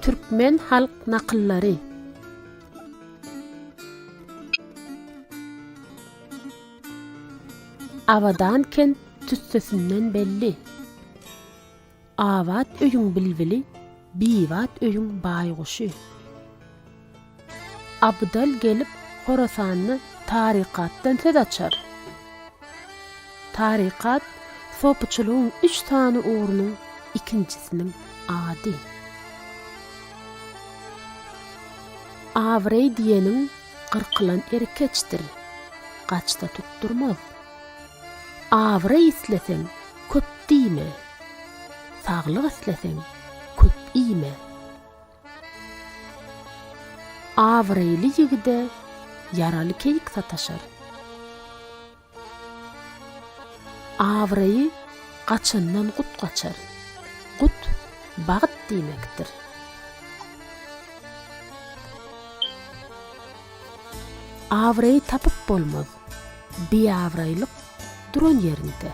Türkmen halk nakyllary. Abadan kent tüssesinden belli. Abat öýüň bilbili, bibat öýüň baýguşy. Abdal gelip Horasanda tarykatdan söz açar. Tarykat sopuçylygyň üç sany ugrunyň ikinjisiniň ady. Abraý diýeniň gyrkylan erkeçdir, gaçsa tutdurmaz. Abraý isleseň, köp diýme, saglyk isleseň, köp iýme. Abraýly ýigide ýaraly keýik sataşar. Abraýy gaçandan gut gaçar. Gut, bagt diýmekdir. Abraýy tapyp bolmaz, biabraýlyk duran ýerinde.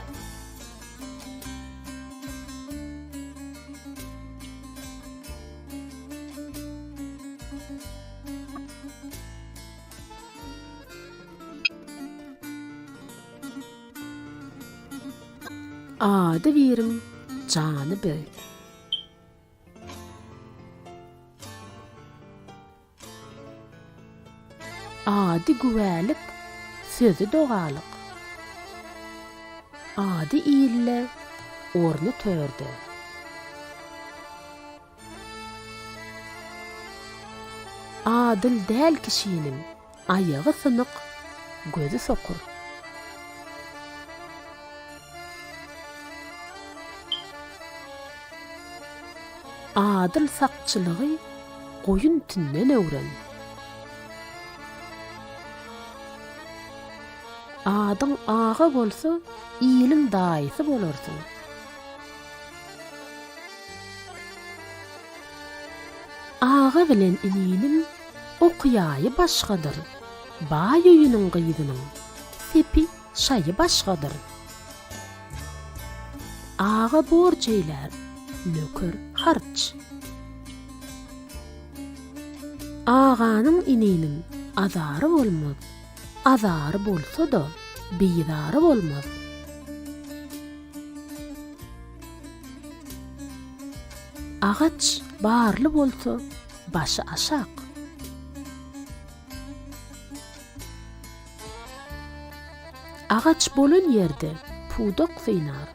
Ady biriň jany bir. Ady güwälik, sözi dogalyk. Ady ilde, orny törde. Adyl däl kişiniň aýagy synyk, gözi sokur. Adyl sakçylygy goýun tinden öwren. Adyň aga bolsa, iliň daýysy bolarsyň. Aga bilen ininiň oky-ýaýy başgadyr, baý öýüniň gyzynyň sepi şaýy başgadyr. Aga borç eýlär, nöker harç. Aganyň ininiň azary bolmaz, azary bolsa-da, bizary bolmaz. Agaç barly bolsa, başy aşak. Agaç bolan ýerde pudak synar.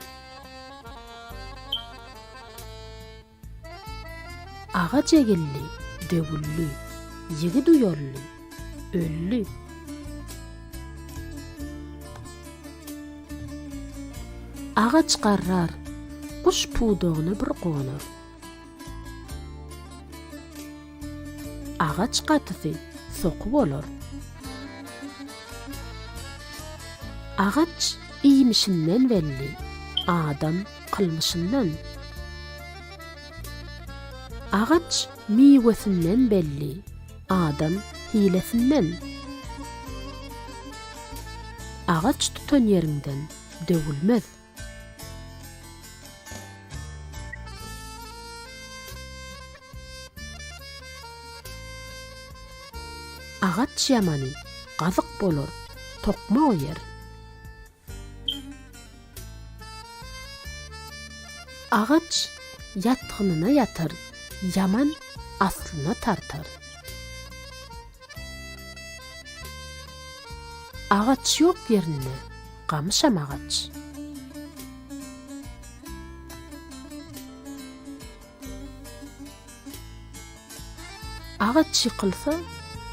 Agaç egildi, döwüldi, ýigit uýaldy, öldi. Agaç garrar, guş pudagyna bir gonar. Agaç gatysy soky bolar. Agaç iýmişinden belli, adam kylmyşyndan. Agaç miwesinden belli, adam hilesinden. Agaç tutan ýeriňden döwülmez. Agaç ýamany gazyk bolar, tokmak iýer. Agaç ýatgynyna ýatar, ýaman aslyna tartar. Agaç ýok ýerinde gamyşam agaç. Agaç ýykylsa,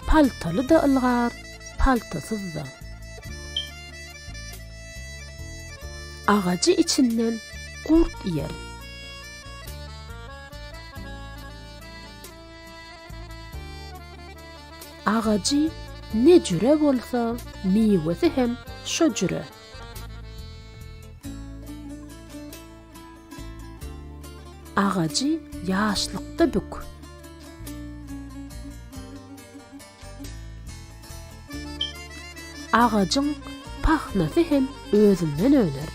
paltaly-da ylgar, paltasyz-da. Agajy içinden gurt iýer. Agajy ne jüre bolsa, miwesi hem şo jüre. Agajy ýaşlykda bük. Agajyň pahnasy hem özünden öner.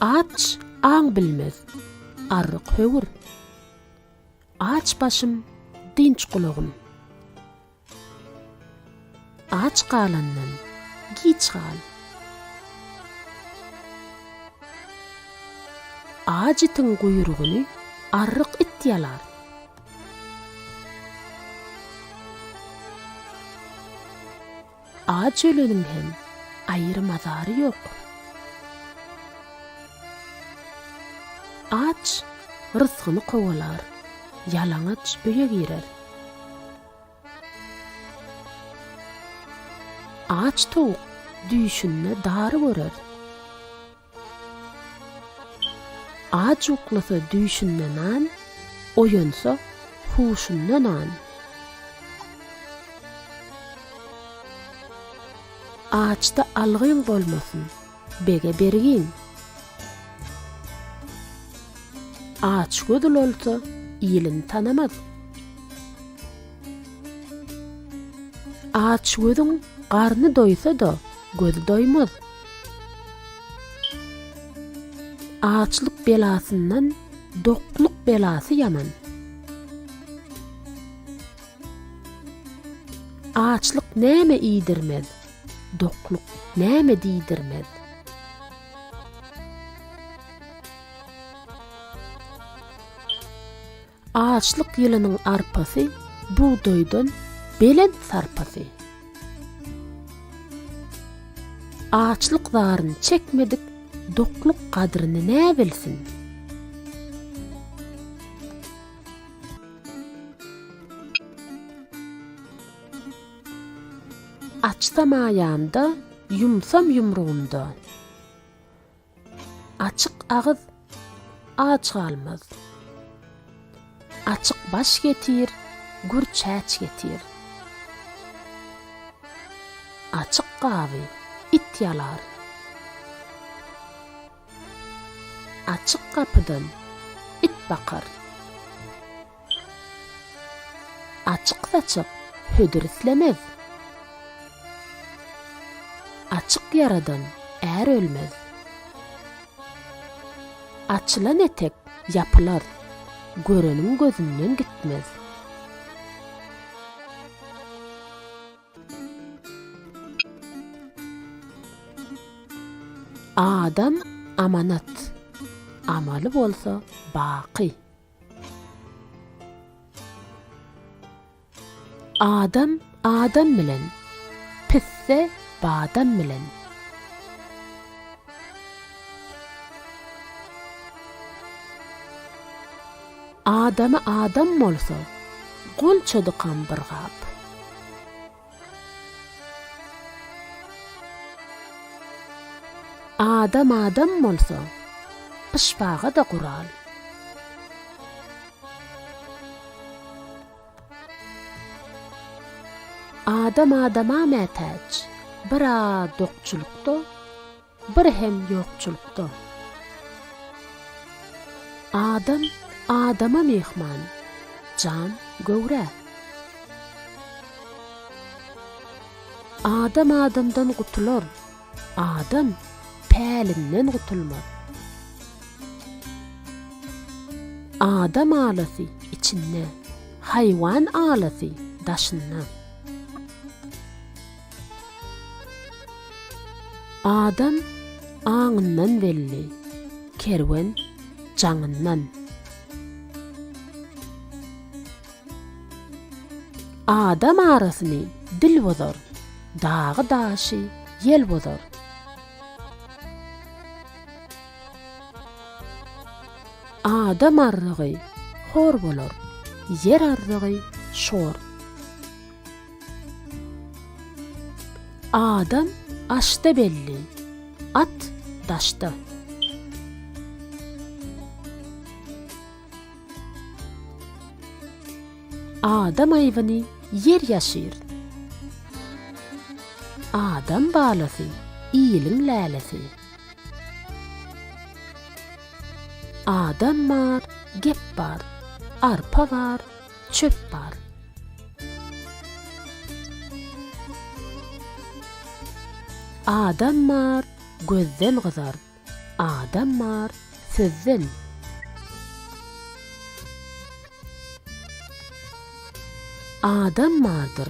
Aç aň bilmez, arryk höwür. Aç başym, dynç gulagym. Aç galandan giç gal. Aç itiň guýrugyny arryk it ýalar. Aç öleniň hem aýry mazary ýok. Aç rysgyny kowalar, ýalaňaç öýe girer. Aç towuk düýşünde dary görer. Aç uklasa düýşünde nan, oýansa huşunda nan. Açda algyň bolmasyn, bege bergin. Açgöz ulalsa, ilini tanamaz. Açgözüň garny doýsa-da, gözi doýmaz. Açlyk belasyndan dokluk belasy ýaman. Açlyk näme iýdirmez, dokluk näme diýdirmez. Açlyk ýylynyň arpasy bugdaýdan belent sarpasy. Açlyk zaryny çekmedik dokluk gadryny näbilsin? Açsam aýamda, ýumsam ýumrugymda. Açyk agyz aç galmaz. Açyk baş getir, gür çäç getir. Açyk gaby it ýalar. Açyk gapydan it bakar. Açyk saçak hödür islemez. Açyk ýaradan är ölmez. Açylan etek ýapylar, göreniň gözünden gitmez. Adam amanat, amaly bolsa baky. Adam adam bilen, pisse badam bilen. Adamy adam bolsa, golçadykam bir gap. Adam adam bolsa, pyşbaga-da gural. Adam adama mätäç, bir-a dokçulykda, Bir hem ýokçulykda. Adam adama myhman, jan göwrä. Adam adamdan gutular, adam pälinden gutulmaz. Adam alasy içinde, haýwan alasy daşynda. Adam aňyndan belli, kerwen jaňyndan. Adam arasyny dil bozar, dagy-daşy ýel bozar. Adam arrygy hor bolar, ýer arrygy şor. Adam aşda belli, at daşda. Adam aýbyny ýer ýaşyr. Adam balasy, iliň lälesi. Adam bar, gep bar, arpa bar, çöp bar. Adam bar, gözden gyzar. Adam bar sözden. Adam bardyr,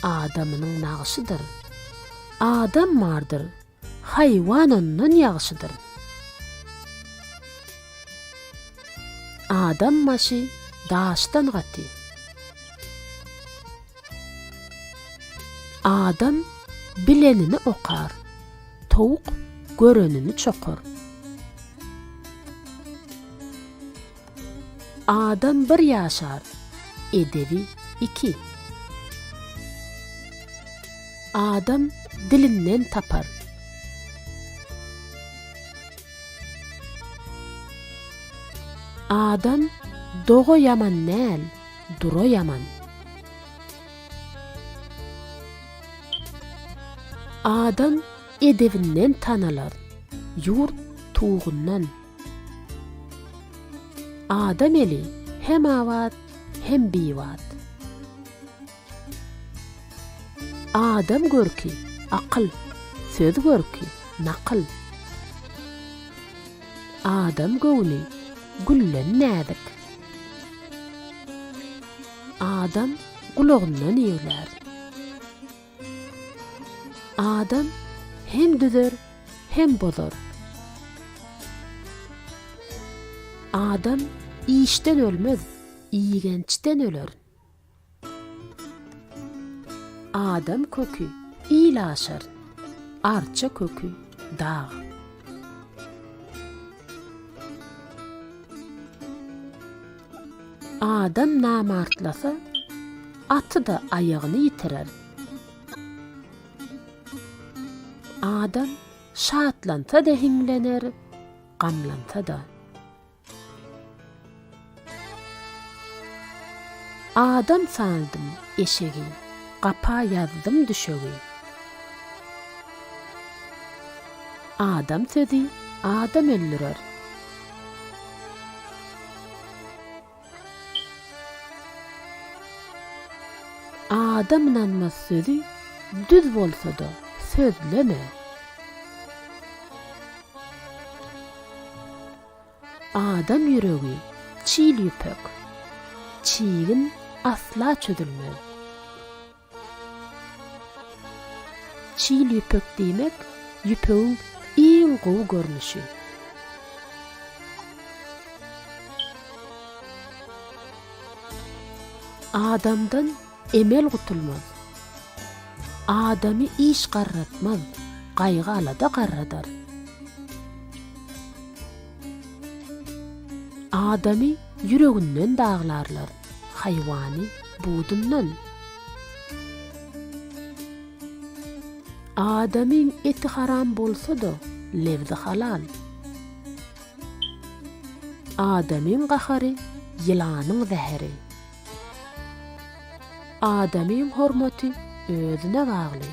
adamynyň nagşydyr. Adam bardyr, haýwan ondan ýagşydyr. Adam başy daşdan gaty. Adam bilenini okar, towuk görenini çokar. Adam bir ýaşar, edebi iki. Adam dilinden tapar. Adam doga ýaman däl, dura ýaman. Adam edebinden tanalar, ýurt tugundan. Adam eli hem abat, hem bibat. Adam görki, akyl, söz görki, nakyl. Adam göwni gülden näzik. Adam gulagyndan iglär. Adam hem düzer, hem bozar. Adam işden ölmez, igençden öler. Adam köki il aşar, arça köki dag. Adam namartlasa, aty-da aýagyny ýitirer. Adam şatlansa-da hiňlener, gamlansa-da. Adam sandym eşegi, gapa ýazdym düşegi. Adam sözi adam öldürer. Adam ynanmaz sözi düz bolsa-da sözleme. Adam ýüregi çil ýüpek, çigin asla çözülmez. Çil ýüpek diýmek ýüpegiň iň gowy görnüşi. Adamdan emel gutulmaz. Adamy iş garratmaz, gaýgy-alada garradar. Adamy ýüreginden daglarlar, haýwany budundan. Adamyň eti haram bolsa-da, lebzi halal. Adamyň gahary ýylanyň zäheri. Adamyň hormaty özüne bagly.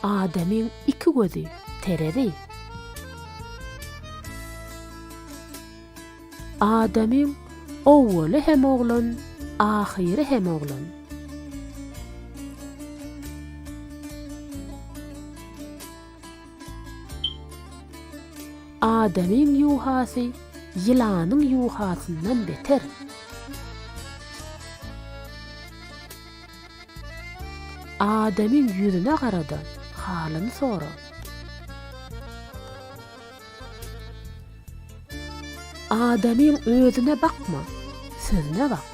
Adamyň iki gözi terezi. Adamyň owaly hem oglan, ahyry hem oglan. Adamyň ýuhasy ýylanyň ýuhasyndan beter. Adamyň ýüzüne gara-da, halyny sora. Adamyň özüne bakma, sözüne bak.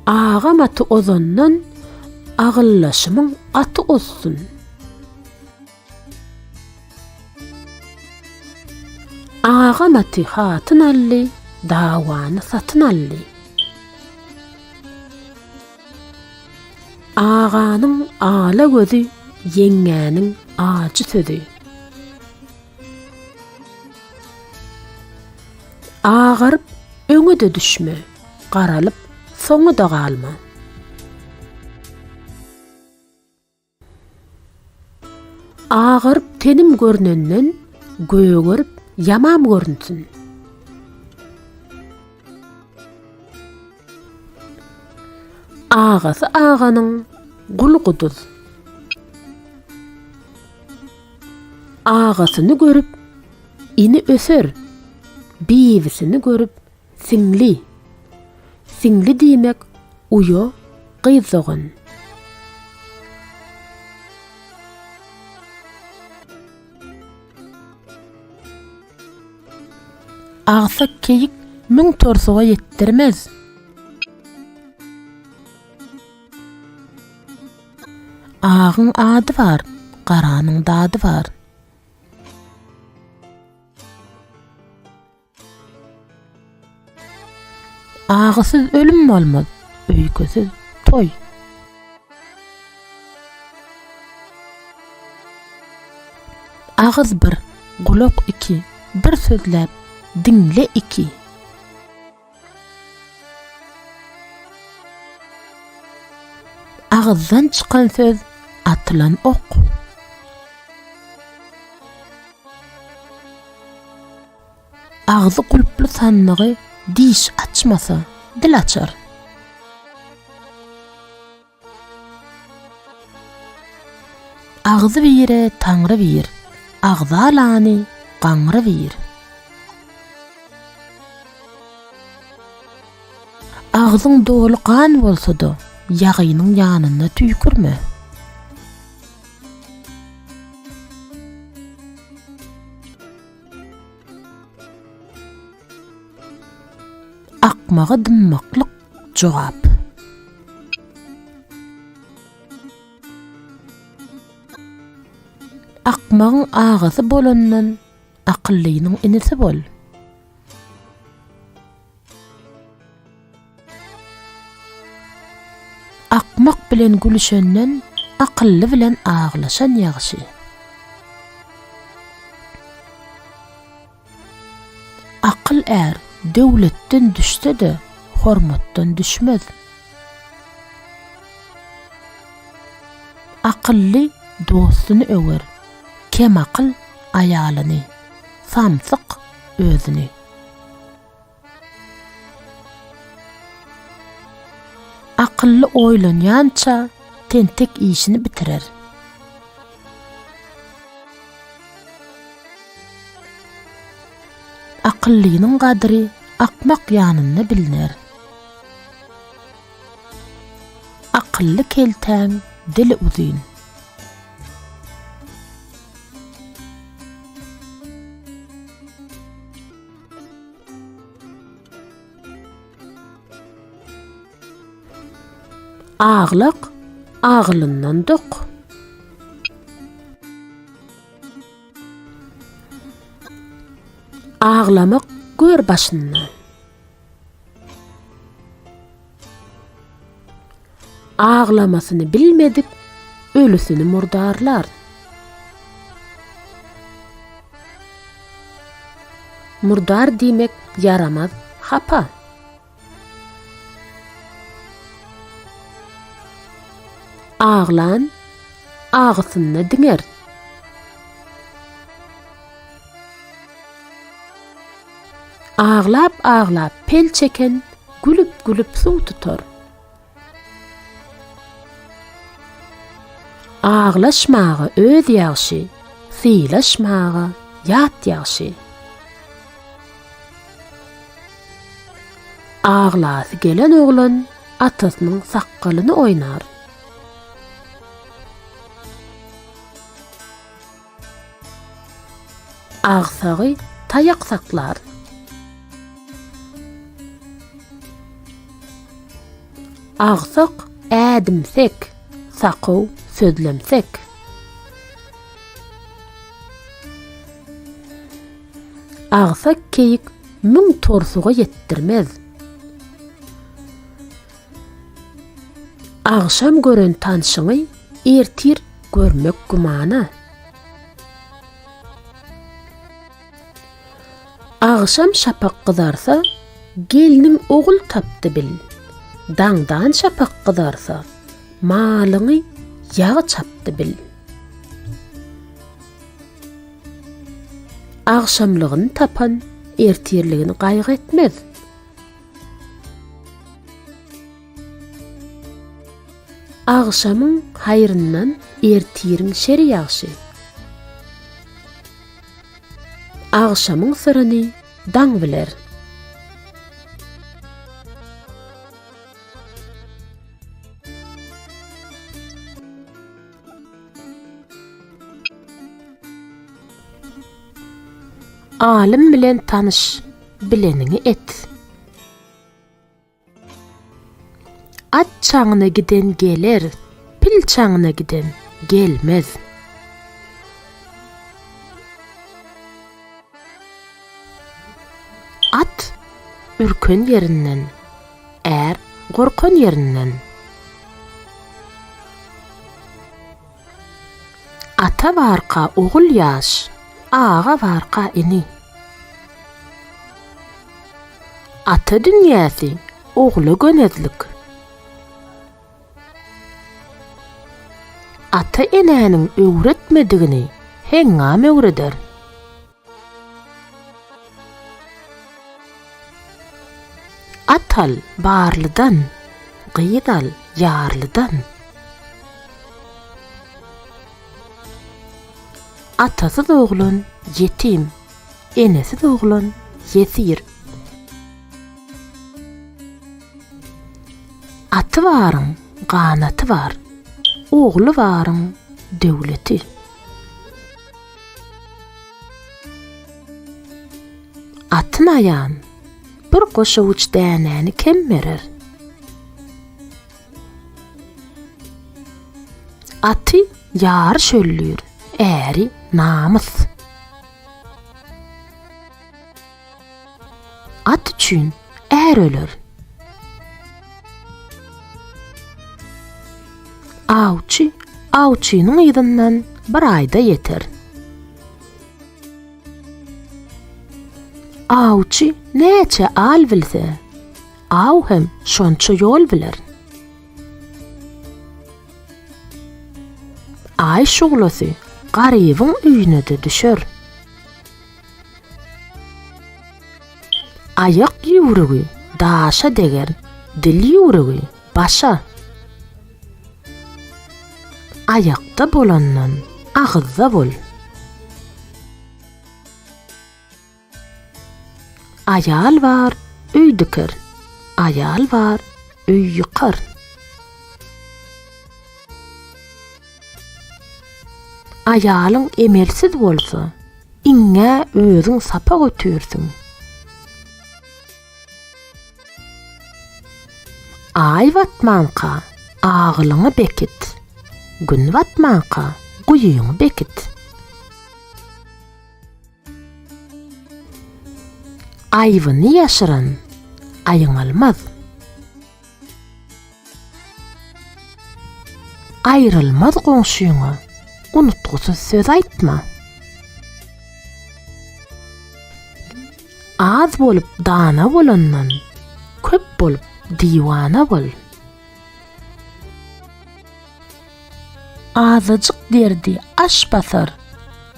Agam aty ozandan agyllaşymyň aty ozsun. Agam aty hatyn aldy, dawany satyn aldy. Aganyň ala gözi, ýeňňäniň ajy sözi. Agaryp öňe-de düşme, garalyp soňa-da galma. Agaryp tenim görnenden, gögerip ýamam görünsün. Agasy aganyň. gul guduz. Agasyny görüp, ini öser, bibisini görüp, siňli. Siňli diýmek uýa, gyz dogan. Agsak keýik müň torsuga ýetdirmez. Agyň ady bar, garanyň dady bar. Agysyz ölüm bolmaz, öýkesiz toý. Agyz bir, gulak iki, bir sözläp, diňle iki. Agyzdan çykan söz atylan ok. Agzy gulply sandygy diş açmasa, dil açar. Agzy bire Taňry bir, agzalany gaňry bir. Agzyň doly gan bolsa-da, ýagynyň ýanynda tüýkürme. Akmaga dymmaklyk jogap. Akmagyň agasy bolandan akyllynyň inisi bol. Akmak bilen gülüşenden akylly bilen aglaşan ýagşy. Akyl är döwletden düşse-de, hormatdan düşmez. Akylly dostuny öwer, kemakyl aýalyny, samsyk özüni. Akylly oýlanýança tentek işini bitirer. Akyllynyň gadyry akmak ýanynda bilner. Akylly keltäň dili uzyn. Aglak agylyndan dok. Aglamak gör başynda. Aglamasyny bilmedik ölüsini murdarlar. Murdar diýmek ýaramaz, hapa. Aglan agysynda diňer. Aglap-aglap pel çeken gülüp-gülüp suw tutar. Aglaşmaga öz ýagşy, sylaşmaga ýat ýagşy. Aglasy gelen oglan atasynyň sakgalyny oýnar. Agsagy taýak saklar. Agsak ädimsek, sakaw sözlemsek. Agsak keýik müň torsuga ýetdirmez. Agşam gören tanşyňy ertir görmek gümana. Agşam şapak gyzarsa, gelniň ogul tapdy bil. Daňdan şapak gyzarsa, malyňy ýagy çapdy bil. Agşamlygyny tapan ertirligini gaýgy etmez. Agşamyň haýryndan ertiriň şeri ýagşy. Agşamyň syryny daň biler. Alym bilen tanyş, bileniňi et. At çaňyna giden geler, pil çaňyna giden gelmez. At ürken ýerinden, är gorkan ýerinden. Ata barka ogul ýaş, aga barka ini. Ata dünýäsi ogla gönezlik. Ata-enäniň öwretmedigini heňňam öwreder. At al, barlydan, gyz al, ýarlydan. Atasyz oglan ýetim, enesiz oglan ýesir. Aty baryň ganaty bar, ogly baryň döwleti. Atyn aýan bir goşawuç dänäni kem berer. Aty ýaryş öldür, äri namys. At üçin är öler. Awçy awçynyň yzyndan bir aýda ýeter. Awçy näçe al bilse, aw hem şonça ýol biler. Aý şuglasy garybyň öýüne-de düşer. Aýak ýüwrügi daşa deger, dil ýüwrügi başa. Aýakda bolandan agyzda bol. Aýal bar, öý diker, aýal bar, öý ýykar. Aýalyň emelsiz bolsa, iňňä özüň sapa götürsiň. Aý batmanka, agylyňy bekit, Gün batmanka, guýyňy bekit. Aýbyny ýaşyran aýňalmaz. Aýrylmaz goňşyňa unutgysyz söz aýtma. Az bolup dana bolandan, köp bolup diwana bol. Azajyk derdi aş basar,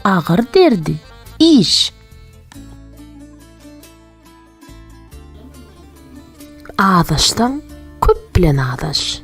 agyr derdi iş. Azaşsaň, köp bilen azaş.